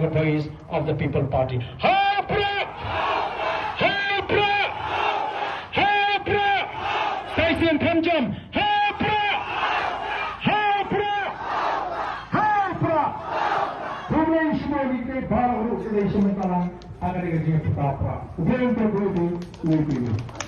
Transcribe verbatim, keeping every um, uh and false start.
Voice of the People Party. Ha Prah! Ha Prah! Ha Prah! Sa shisien kham jam. Ha Prah! Ha Prah! Ha Prah! Kumne shi mo ni ke ba ru ke shi mo ta lang. Agar ke jing pura pra. Uben ke bro tu, uben ke.